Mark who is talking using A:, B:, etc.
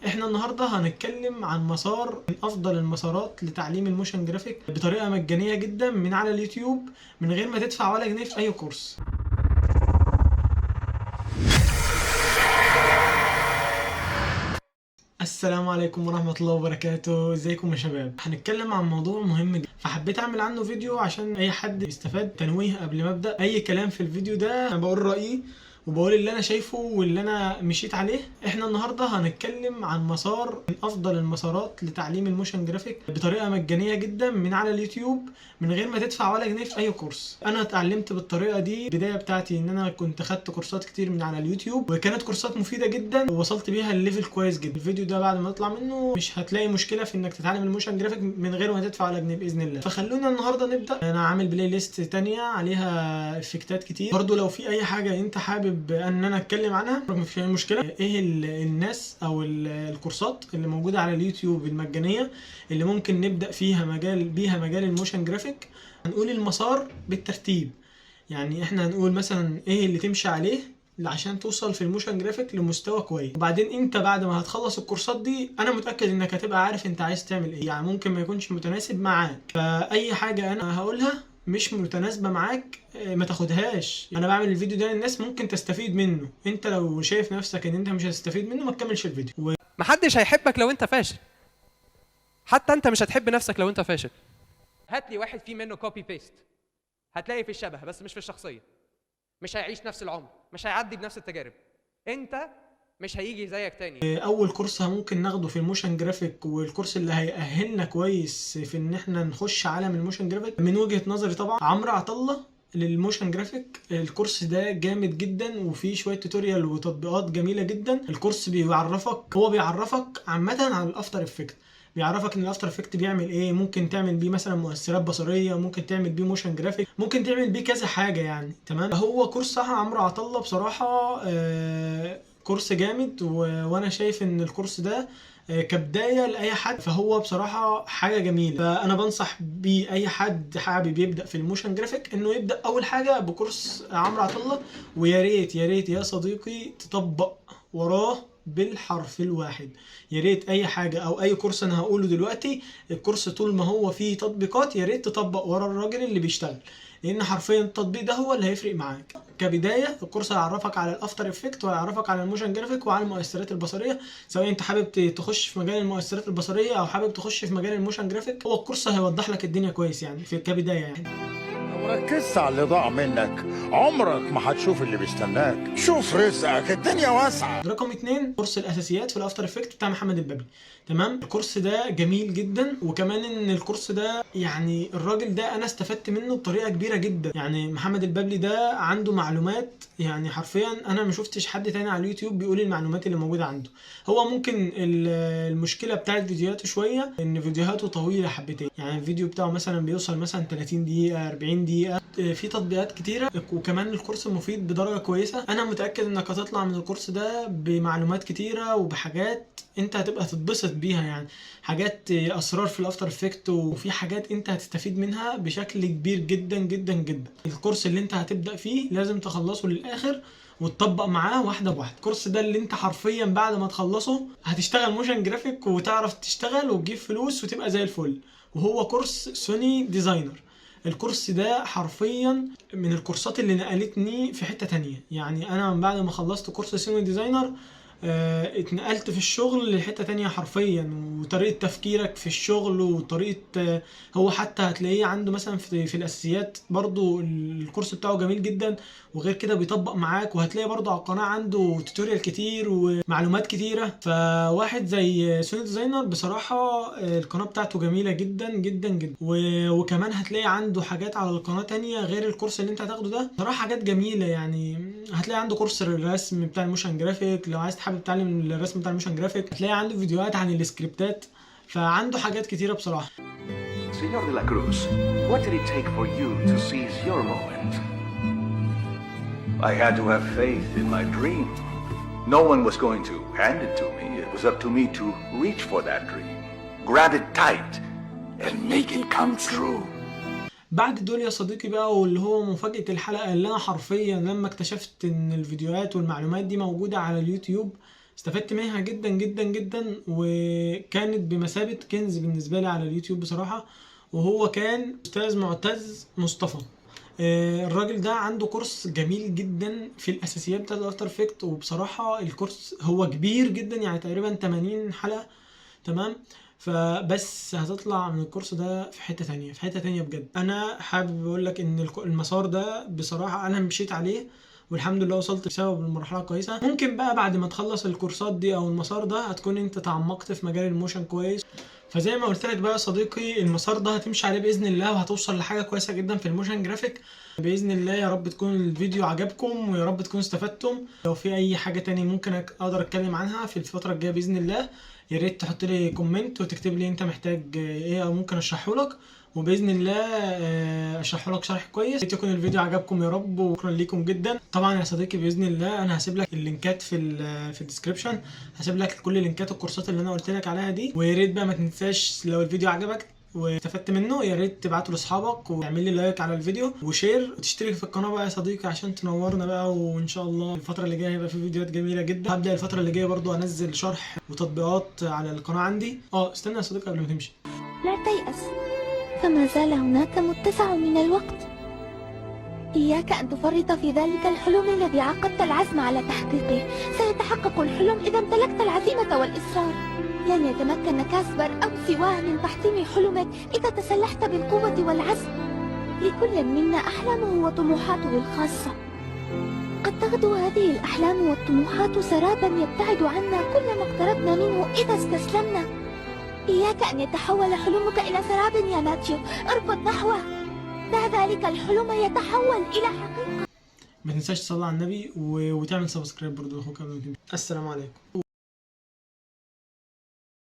A: احنا النهارده هنتكلم عن مسار من افضل المسارات لتعليم ال motion graphic بطريقة مجانية جدا من على اليوتيوب، من غير ما تدفع ولا جنيه في اي كورس. السلام عليكم ورحمة الله وبركاته، ازيكم يا شباب؟ هنتكلم عن موضوع مهم جدا، فحبيت اعمل عنه فيديو عشان اي حد يستفاد. تنويه قبل ما ابدا اي كلام في الفيديو ده، انا بقول رأيي وبقول اللي انا شايفه واللي انا مشيت عليه. احنا النهارده هنتكلم عن مسار من افضل المسارات لتعليم ال motion graphic بطريقة مجانية جدا من على اليوتيوب، من غير ما تدفع ولا جنيه في اي كورس. انا اتعلمت بالطريقة دي. البداية بتاعتي ان انا كنت خدت كورسات كتير من على اليوتيوب، وكانت كورسات مفيدة جدا ووصلت بيها ل level كويس جدا. الفيديو ده بعد ما تطلع منه مش هتلاقي مشكلة في انك تتعلم ال motion graphic من غير ما تدفع ولا جنيه باذن الله. فخلونا النهارده نبدا. انا عامل playlist تانية عليها effect ات كتير برضو، لو في اي حاجة انت حابب ان انا اتكلم عنها مفيش اي مشكلة. ايه الناس او الكورسات اللي موجودة على اليوتيوب المجانية اللي ممكن نبدا فيها مجال بيها مجال ال motion graphic؟ هنقول المسار بالترتيب، يعني احنا هنقول مثلا ايه اللي تمشي عليه عشان توصل في ال motion graphic لمستوى كويس. وبعدين انت بعد ما هتخلص الكورسات دي انا متاكد انك هتبقى عارف انت عايز تعمل ايه، يعني ممكن ما يكونش متناسب معاك. فاي حاجة انا هقولها مش متناسبة معاك ما تاخدهاش. انا بعمل الفيديو ده للناس ممكن تستفيد منه. انت لو شايف نفسك ان انت مش هتستفيد منه ما تكملش الفيديو.
B: محدش هيحبك لو انت فاشل، حتى انت مش هتحب نفسك لو انت فاشل. هات لي واحد فيه منه copy paste، هتلاقي في الشبه بس مش في الشخصية، مش هيعيش نفس العمر، مش هيعدي بنفس التجارب، انت مش هيجي زيك تاني.
A: اول كورس ممكن ناخده في ال motion graphic والكورس اللي هيأهلنا كويس في ان احنا نخش عالم ال motion graphic من وجهة نظري طبعا عمرو عطله لل motion graphic. الكورس ده جامد جدا وفيه شوية tutorial وتطبيقات جميلة جدا. الكورس بيعرفك، هو بيعرفك عامة على ال After Effect، بيعرفك ان ال After Effect بيعمل ايه، ممكن تعمل بيه مثلا مؤثرات بصريه، ممكن تعمل بيه motion graphic، ممكن تعمل بيه كذا حاجة يعني. تمام، هو كورس عمرو عطله بصراحة كورس جامد، وانا شايف ان الكورس ده كبداية لاي حد فهو بصراحة حاجة جميلة. فانا بنصح بيه اي حد حابب يبدا في ال motion graphic انه يبدا اول حاجة بكورس عمرو عطله، ويا ريت يا ريت يا صديقي تطبق وراه بالحرف الواحد. يا ريت اي حاجة او اي كورس انا هقوله دلوقتي، الكورس طول ما هو فيه تطبيقات يا ريت تطبق ورا الراجل اللي بيشتغل، لان حرفيا التطبيق ده هو اللي هيفرق معاك. كبداية الكورس هيعرفك على ال After Effect وهيعرفك على ال motion graphic وعلى المؤثرات البصرية، سواء انت حابب تخش في مجال المؤثرات البصرية او حابب تخش في مجال ال motion graphic. هو الكورس هيوضح لك الدنيا كويس يعني في كبداية يعني.
C: لو ركزت على اللي ضاع منك عمرك ما هتشوف اللي بيستناك. شوف رزقك، الدنيا واسعة.
A: رقم 2 كورس الاساسيات في ال After Effect بتاع محمد البابلي. تمام، الكورس ده جميل جدا، وكمان ان الكورس ده يعني الراجل ده انا استفدت منه بطريقة كبيرة جدا. يعني محمد البابلي ده عنده معلومات، يعني حرفيا انا ما شفتش حد تاني على اليوتيوب بيقول المعلومات اللي موجودة عنده. هو ممكن المشكلة بتاعت فيديوهاته شوية ان فيديوهاته طويلة حبتين، يعني الفيديو بتاعه مثلا بيوصل مثلا 30 دقيقة 40 دقيقة، في تطبيقات كتيرة، وكمان الكورس مفيد بدرجة كويسة. انا متاكد انك هتطلع من الكورس ده بمعلومات كتيرة وبحاجات انت هتبقى تتبسط بيها، يعني حاجات اسرار في ال After Effect، وفي حاجات انت هتستفيد منها بشكل كبير جدا جدا جدا. الكورس اللي انت هتبدا فيه لازم تخلصه للاخر وتطبق معاه واحدة بواحدة. الكورس ده اللي انت حرفيا بعد ما تخلصه هتشتغل motion graphic وتعرف تشتغل وتجيب فلوس وتبقى زي الفل، وهو كورس سوني Designer. الكورس ده حرفيا من الكورسات اللي نقلتني في حتة تانية. يعني انا من بعد ما خلصت كورس سوني Designer اتنقلت في الشغل لحتة تانية حرفيا، وطريقة تفكيرك في الشغل وطريقة هو حتى هتلاقيه عنده مثلا في الأساسيات برضو الكورس بتاعه جميل جدا، وغير كده بيطبق معاك، وهتلاقي برضو على القناة عنده tutorial كتير ومعلومات كتيرة. فواحد زي سوني Designer بصراحة القناة بتاعته جميلة جدا جدا جدا، وكمان هتلاقي عنده حاجات على القناة تانية غير الكورس اللي انت هتاخده ده، بصراحة حاجات جميلة. يعني هتلاقي عنده كورس الرسم بتاع ال motion graphic لو عايز حابب تتعلم الرسم بتاع ال motion graphic، هتلاقي عنده فيديوهات عن السكريبتات، فعنده حاجات كتيرة بصراحة.
D: Señor de la Cruz, what did it take for you to seize your moment?
E: I had to have faith in my dream. No one was going to hand it to me. It was up to me to reach for that dream, grab it tight, and make it come true.
A: بعد دول يا صديقي بقى، واللي هو مفاجأة الحلقة، اللي انا حرفيا لما اكتشفت ان الفيديوهات والمعلومات دي موجودة على اليوتيوب استفدت منها جدا جدا جدا، وكانت بمثابة كنز بالنسبة لي على اليوتيوب بصراحة. وهو كان استاذ معتز مصطفى. الراجل ده عنده كورس جميل جدا في الاساسيات بتاعت ال After Effects، وبصراحة الكورس هو كبير جدا، يعني تقريبا 80 حلقة، تمام؟ فبس هتطلع من الكورس ده في حتة تانية، في حتة تانية بجد. انا حابب اقول لك ان المسار ده بصراحة انا مشيت عليه والحمد لله وصلت بسبب المرحلة كويسة. ممكن بقى بعد ما تخلص الكورسات دي او المسار ده هتكون انت تعمقت في مجال ال motion كويس. فزي ما قلت لك بقى يا صديقي، المسار ده هتمشي عليه باذن الله وهتوصل لحاجة كويسة جدا في ال motion graphic باذن الله. يا رب تكون الفيديو عجبكم ويا رب تكونوا استفدتم. لو في اي حاجة تاني ممكن اقدر اتكلم عنها في الفترة الجاية باذن الله، يا ريت تحط لي comment وتكتب لي انت محتاج ايه او ممكن اشرحه لك، وباذن الله اشرحه لك شرح كويس. يكون الفيديو عجبكم يا رب، وشكرا ليكم جدا. طبعا يا صديقي باذن الله انا هسيب لك اللينكات في ال description، هسيب لك كل لينكات الكورسات اللي انا قلت لك عليها دي. ويا ريت بقى ما تنساش لو الفيديو عجبك واستفدت منه يا ريت تبعته لاصحابك وتعمل لي like على الفيديو و share وتشترك في القناة بقى يا صديقي عشان تنورنا بقى. وان شاء الله الفترة اللي جاية هيبقى في فيديوهات جميلة جدا. هبدا الفترة اللي جاية برضو انزل شرح وتطبيقات على القناة عندي. استنى يا صديقي قبل ما تمشي،
F: لا تيأس، فما زال هناك متسع من الوقت. إياك أن تفرط في ذلك الحلم الذي عقدت العزم على تحقيقه. سيتحقق الحلم إذا امتلكت العزيمة والإصرار. لن يتمكن كاسبر أو سواه من تحطيم حلمك إذا تسلحت بالقوة والعزم. لكل منا أحلامه وطموحاته الخاصة. قد تغدو هذه الأحلام والطموحات سرابا يبتعد عنا كلما اقتربنا منه إذا استسلمنا. إياك أن يتحول حلمك إلى سراب يا ماتيو. اركض نحوه، دع ذلك الحلم يتحول إلى حقيقة.
A: ما تنساش تصلي على النبي وتعمل subscribe برضو لاخوك قبل ما تمشي. السلام عليكم.